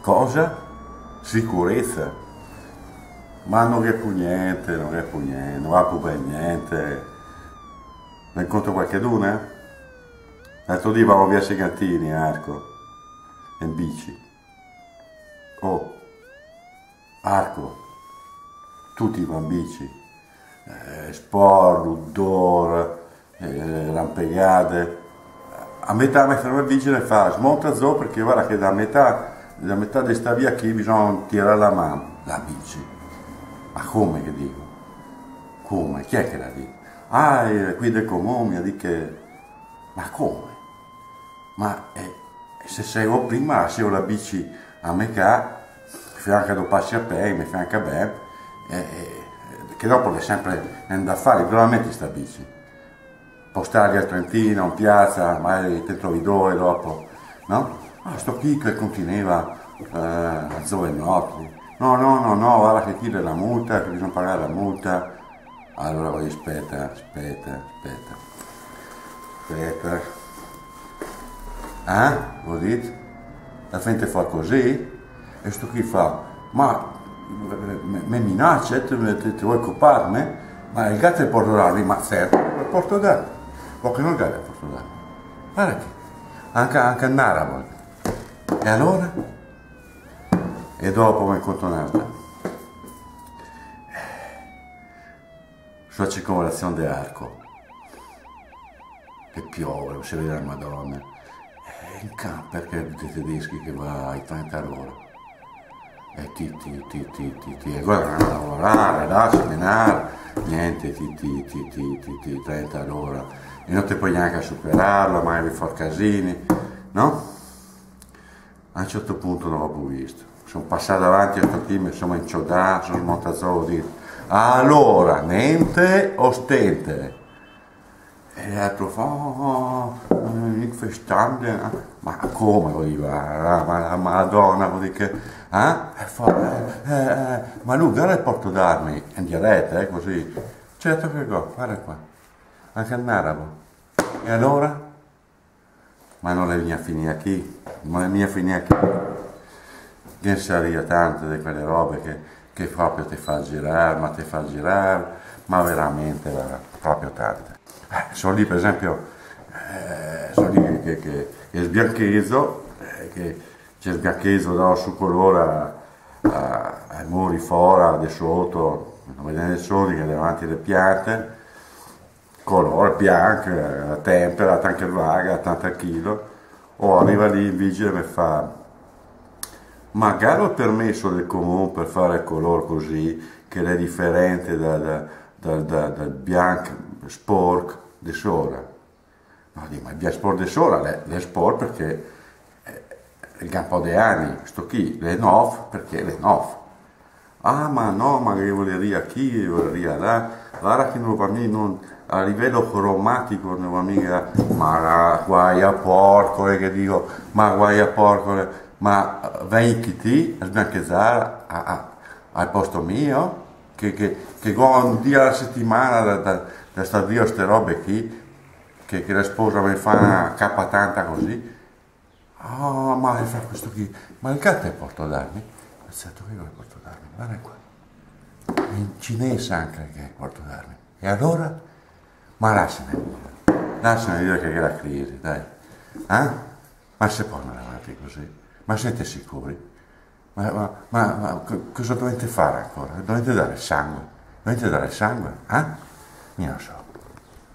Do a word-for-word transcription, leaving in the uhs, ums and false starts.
Cosa? Sicureza? Ma no ghe fu gnente, no ghe fu gnente, no va fu ben gnente. Me incontro qualchedun, eh? L'altro dì vamo via Segantini, Arco, in bici. Oh, Arco, tuti va in bici. Eh, sport, odor, eh, rampegade. A metà me ferma el vigile e fa: "Smonta zo, parché varda che da metà, da metà de sta via chi bisogna tirar la man, la bici." "Ma come?" che digo. "Come? Chi xe che l'ha dito?" "Ah, eh, quei del comun me ga dito che..." "Ma come?" "Ma, eh, se seo prima, laseo la bici a me ca, feo anca do pasi a pè, me fea anca ben, eh, eh, che dopo l'è sempre da fare, dove la meti sta bici? Postarghe al Trentino, in piaza, magari te ne trovi due dopo, no?" "Ah, sto chi che continuava, eh, a zo de note." "No, no, no, no, varda che chi l'è la multa, che bisogna pagar la multa." Alora go dito: "Speta, speta, speta. Speta." "Eh?" go dito. "La fente fa cusì?" E sto chi fa: "Ma me, me minace, te, te, te vol coparme? Ma el ga el porto d'armi?" "Ma certo, el porto d'armi. Parché no el ga el porto d'armi? Varda chi, anca, anca in arabo." "E alora?" E dopo me conto n'altra. Su la circonvalazion de Arco, che piove, no se vede la Madona, e in camper che i tedeschi che va ai trenta a l'ora. E ti, ti, ti, ti, ti, ti, e alora lavorar, là, semenar, gnente, ti, ti, trenta a l'ora. E no te pol gnanca superarlo, magari far casini, no? A un certo punto no go pì visto. Son pasà davanti a sto chi, me son inciodà, son smontà zo, go dito: "Alora, gnente o stente?" E l'altro fa: "Oh, oh, oh, eh, ich verstande, eh." "Ma come?" go dito, "ah, ma la Madona", go dito, che, eh? E fa: "Eh, eh, eh, ma lu, varda el porto d'armi", in dialeto, eh, cusì. "Certo che go, varda qua. Anca in arabo." "E alora?" Ma no l'è mia finìa chi, no l'è mia finìa chi. Ghe ne saria tante de quele robe che, che proprio te fa girar, ma te fa girar, ma veramente, varda, proprio tante. Eh, son lì, par esenpio, eh, son lì che, che, che, che sbianchezo, eh, che, che sbianchezo, do su color a, a, ai muri fora, de soto, no vede nesuni, che davanti le piante, color bianc, eh, tempera, tanto che vaga, tanto chilo. Oh, riva lì el vigile, me fa: "Ma galo el permeso del comun par far el color cusì, che l'è diferente da, da, da, da, dal bianc sporc de sora?" No, digo, ma el bianc sporc de sora l'è, l'è sporc parché, eh, el ga un po' de ani, sto chi, l'è nof parché l'è nof. "Ah, ma no, ma ghe voleria chi, ghe voleria là. Varda che no va mi-, no, a livel cromatico no va miga." "Ma guai a porco, eh", che digo, "ma guai a porco, eh, ma vegni chi ti a sbianchezar a, a, al posto mio, che, che, che go un dì a la setimana da, da, da star via ste robe chi, che, che la sposa me fa na capa tanta cusì." "Ah, ma", el fa sto chi, "ma el ga el porto d'armi?" "Ma certo che go el porto d'armi, varda qua. In cinese anca el porto d'armi. E alora?" "Ma lasame viver, lasame viver che gh'è la crisi, dai. Eh? Ma se pol andar avanti cusì? Ma sete sicuri? Ma, ma, ma, ma co-, cosa dovente far ancora? Dovente dar sangue? Dovente dar sangue? Eh? Mi no so,